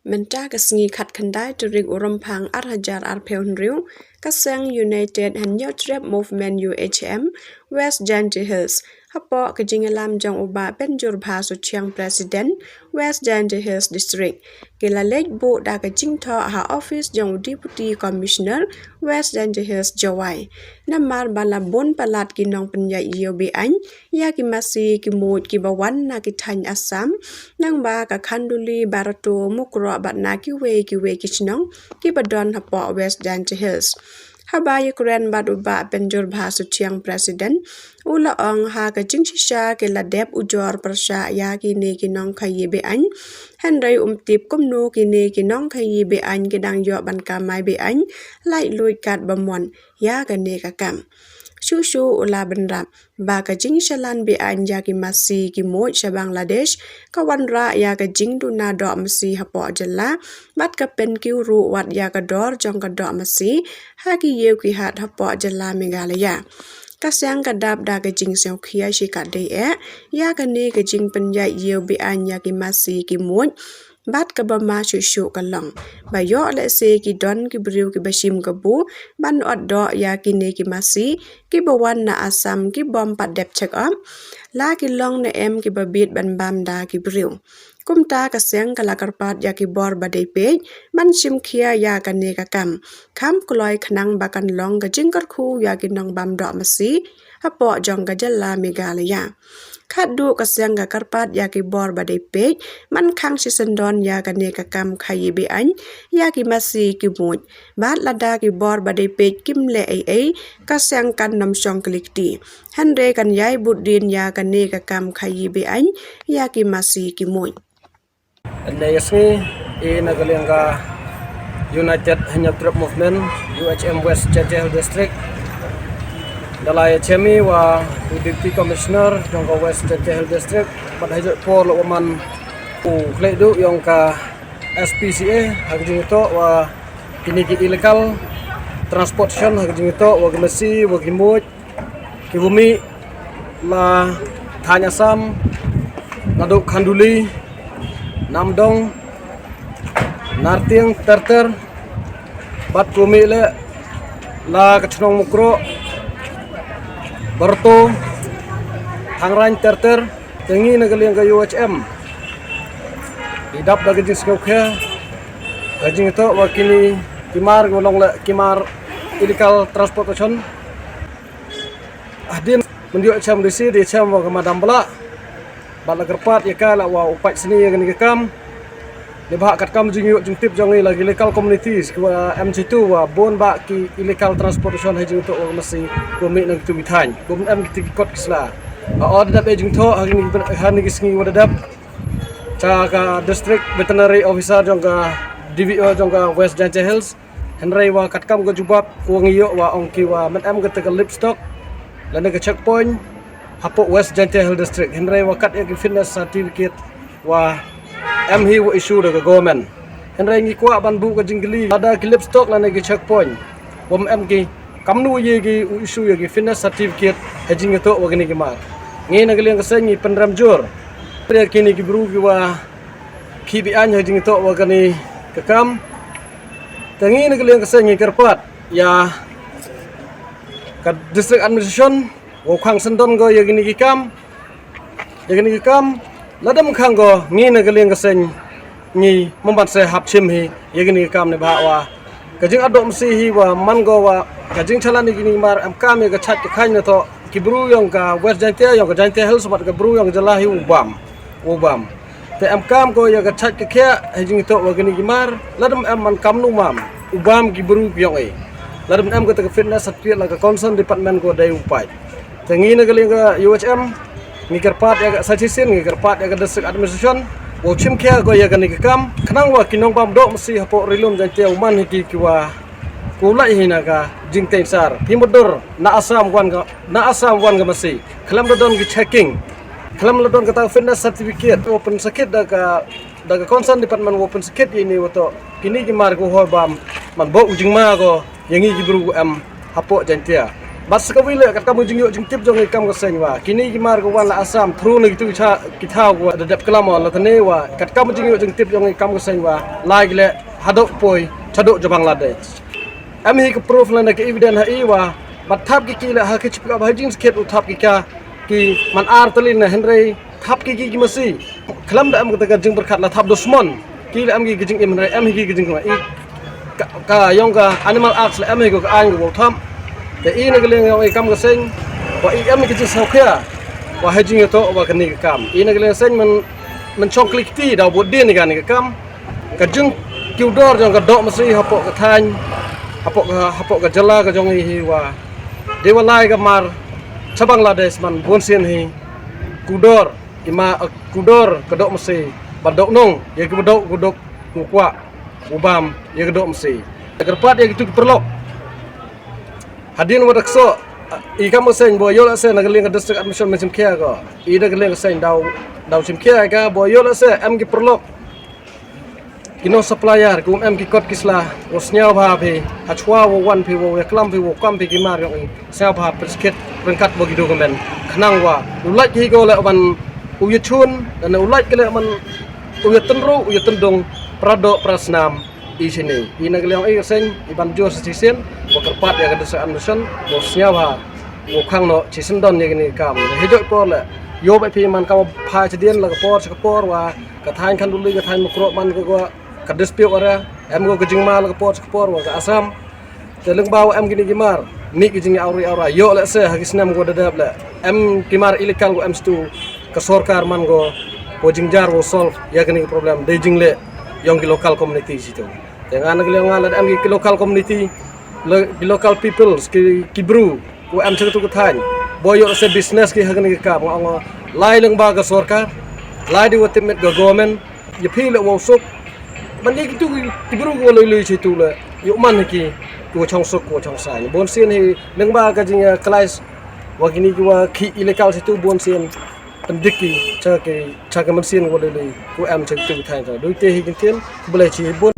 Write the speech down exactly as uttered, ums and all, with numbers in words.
Mynta ka sngi khatkhyndai tarik u Rymphang ar hajar arphew hynriew, ka seng United Hynñiewtrep Movement, U H M, West Jaintia Hills, hapoh ka jingïalam jong u Bah Penjur Bha Suchiang, President, West Jaintia Hills District, ki la leit buh da ka jingthoh ha office jong u Deputy Commissioner, West Jaintia Hills, Jowai. Namar ba la bun palat ki nongpynïaid ïew be-aiñ ïa ki masi ki muid kiba wan na ki thaiñ Assam, nangba ka Khanduli, Barato, Mukroh bad na kiwei kiwei ki shnong kiba don hapoh West Jaintia Hills. Haba ïakren bad u Bah Penjur Bha Suchiang, President, u la ong ha ka jingshisha ki la dep ujor pyrshah ïa kine ki nongkhaïi be-aiñ, hynrei um tip kumno kine ki nongkhaïi be-aiñ ki dang ïoh ban kamai be-aiñ laitluid katba mon ïa kane ka kam. Shuh shuh u la bynrap ba ka jingshalan be-aiñ ïa ki masi ki muid sha Bangladesh ka wanrah ïa ka jingduna doh masi hapoh jylla, bad ka pynkiew ruh wat ïa ka dor jong ka doh masi ha ki ïew ki hat hapoh jylla Meghalaya. Ka seng ka dap da ka jingsngewkhia shikatdei eh ïa kane ka jingpynïaid ïew be-aiñ ïa ki masi ki muid, bad kaba ma shuh shuh ka long ba ïoh lehse ki don ki briew kiba shim kabu ban ot doh ïa kine ki masi kiba wan na Assam ki bym pat dep check up la ki long ne em kiba bit ban bam da ki briew. Kumta ka seng ka la kyrpad ïa ki bor ba dei peit ban shim khia ïa kane ka kam kham kloi khnang ba kan long ka jingkyrkhu ïa ki nongbam doh masi hapoh jong ka jylla Meghalaya. Khatduh ka seng ka kyrpad ïa ki bor ba dei peit ban khang shisyndon ïa kane ka kam khaïi be-aiñ ïa ki masi ki muid, bad lada ki bor ba dei peit kim leh ei ei, ka seng kan nym shong kli kti, hynrei kan ïai bud dien ïa kane ka kam khaïi be-aiñ ïa ki masi ki muid. Ynda ïa sngi i na ka liang ka United Hynñiewtrep Movement, U H M, West Jaintia Hills District, da la ïa chem i wa u Deputy Commissioner jong ka West Jaintia Hills District, bad ha ïa por la u man u khlei duh jong ka S P C A ha ka jingïatoh wa kine ki illegal transportation, ha ka jingïatoh wa ki masi wa ki muid kiba mih la thaiñ Assam, naduh Khanduli, Namdong, Nartiang ter ter, bad kiba mih leh la ka chnong Mukroh, Barato, Thangrain ter ter. Te ngi na ka liang ka U H M i dap da ka jingsngewkhia ha ka jingïatoh wa kine ki mar kiba long leh ki mar illegal transportation. Hadien mynta ïoh chem D C, dei chem wa ka Madam Blah, bad la kyrpad ïa ka la wa u peit sni ïa kane ka kam. Neibhah katkam jingïoh jingtip jong ngi la ki local communities kiwa em jitu wa bun bah ki illegal transportation ha jingïatoh wa ka masi kiwa mih na kitu ki thaiñ, kum em kitu ki kot ki sla. Ha ot dap ïa jingthoh ha kine ki, ha kine ki sngi wa da dep, cha ka District Veterinary Officer jong ka D V O jong ka West Jaintia Hills, hynrei wa katkam ka jubab kiwa ngi ïoh wa ong ki wa man em kata ka livestock lane ka checkpoint hapoh West Jaintia Hills District, hynrei wa kat ïa ki fitness certificate wa em hi wa issue da ka government. Hynrei ngi kwah ban buh ka jingkylli, lada ki livestock lane ki checkpoint wa man em ki, kamnu ïa ki u issue ïa ki fitness certificate ha jingïatoh wa kine ki mar. Ngi na ka liang ka seng ngi pynrem jur ïa kine ki bru kiwa khie be-aiñ ha jingïatoh wa kane ka kam. Te ngi na ka liang ka seng ngi kyrpad ïa ka District Administration wow khang syndon ko ïa kine ki kam, ïa kine ki kam. Lada ym khang ko, ngi na ka liang ka seng ngi ym ban sa hap shim hi ïa kine ki kam, neibhah wa ka jingat doh masi hi wa man ko wa ka jingchalan ïa kine ki mar em kam ïa ka chait ka khaiñ na thoh ki bru yong ka West Jaintia, yong ka Jaintia Hills bad ka bru yong ka jylla hi u bam, u bam. Te em kam ko ïa ka chait ka khiah ha jingïatoh wa kine ki mar. Lada ym em, man kamnu mam u bam ki bru ki yong i? Lada ym em kata ka fitness certificate la ka concern department ko dei u pait. Te ngi na ka liang ka U H M ngi kyrpad ïa ka suggestion, ngi kyrpad ïa ka District Administration wow chim khia ko ïa kane ka kam khnang wa ki nongbam doh masi hapoh Ri Lum Jaintia u man hi ki kiwa ku lai hi na ka jingteiñ sar. Phi mutdur, na Assam wan ka, na Assam wan ka masi, khlem da don ki checking, khlem da don kata ka fitness certificate, wow pynsakit da ka, da ka concern department wow pynsakit ïa ini wa toh kine ki mar kiwa hoi bam man buh u jingma ko ïa ngi ki bru em hapoh Jaintia. Bad sa kawei leh, katkam ka jingïoh jingtip jong ngi kam ka seng wa kine ki mar ka wan la Assam through na kitu ki thaw, ki thaw wa da dep klam wa la tane wa katkam ka jingïoh jingtip jong ngi kam ka seng wa lai ki leh haduh poi chaduh jong Bangladesh. Em hi ka proof lane ka evidence ha i wa bad thap ki ki leh ha ki chipkap ha jingsakhiat u thap ki ka ki man ar tylli na hynrei thap ki ki ki masi. Khlem da em kata ka jingpyrkhat la thap dusmon. Ki la em ki ka jingim hynrei em hi ki ka jingkhlem. I ka, ka ïong ka Animal Act la em hi ka aiñ ka wow thap. Te i na ka liang ïong i kam ka seng wa i em hi ka jingsngewkhia wa ha jingïatoh wa kane ka kam. I na ka liang seng man, man shong kli kti da bud dien i kane ka kam. Ka jingkiew dor jong ka doh masi hapoh ka thaiñ, hapoh ka, hapoh ka jylla ka jong i hi wa dei wa lai ka mar cha Bangladesh man bun sien hi. Kudor i ma, eh, kudor ka doh masi ba doh nong ïa ki ba doh kuduk ku kwah u bam ïa ka doh masi. Kyrpad ïa kitu ki paralok. Hadien wa da kso i kam ka seng bo ïoh la se na ka liang ka district admission men chimkhia ko. I da ka liang ka seng daw, daw chimkhia ka bo ïoh la se em ki paralok. Ki nong supplier ki um em ki kot ki sla, wow sñiaw bha phi, hachwa wow wan phi, wow ïaklam phi, wow kam phi ki mar ïong i, sñiaw bha phi skit ryngkat wa ki document. Khnang wa u lait hi ko leh wan u ïachun, dan u lait ki leh wan u ïatynru, u ïatyndung, pra doh pra snam i sini. I na ka liang i ka seng i ban jur sa chisien, wa kyrpad ïa ka district admission, wow sñiaw bha, wow khang noh chisien don ïa kini kam. Hi joi por leh ïoh ba phi man kam pha chadien la ka por cha ka por wa ka thaiñ Khanduli, ka thaiñ Mukroh man ka, ka, ka dispute wa re, em ko ka jingma la ka por cha ka por wa ka Assam. Te lyngba wa em kini ki mar, ni ki jingawri awra, ïoh leh se ha ki snem ko da dep leh em ki mar illegal ko em stu ka sorkar man ko, ko jingjar wow solve ïa kini ki problem dei jingleh ïong ki local community situ. Te nga na ka liang nga leh em ki local community, lo-, ki local peoples, ki, ki bru ko em cha katu ka thaiñ. Bo ïoh se business ki ha kane ka kam nga ong lai lyngba ka sorkar, lai di wa tipmit ka government, ïa phi leh wow suk. Ban ïa kitu ki, ki bru ko lui lui chitu leh ïoh man ki, ki wa chong suk, ki wa chong saiñ. Bun sien hi lyngba ka jing, eh, clash wa kini ki wa ki illegal chitu bun sien. Pyndik ki cha ki, cha ki mynsiem ko lui lui ko em cha kitu ki thaiñ. Dui te hi kin tien, khublei chi bun.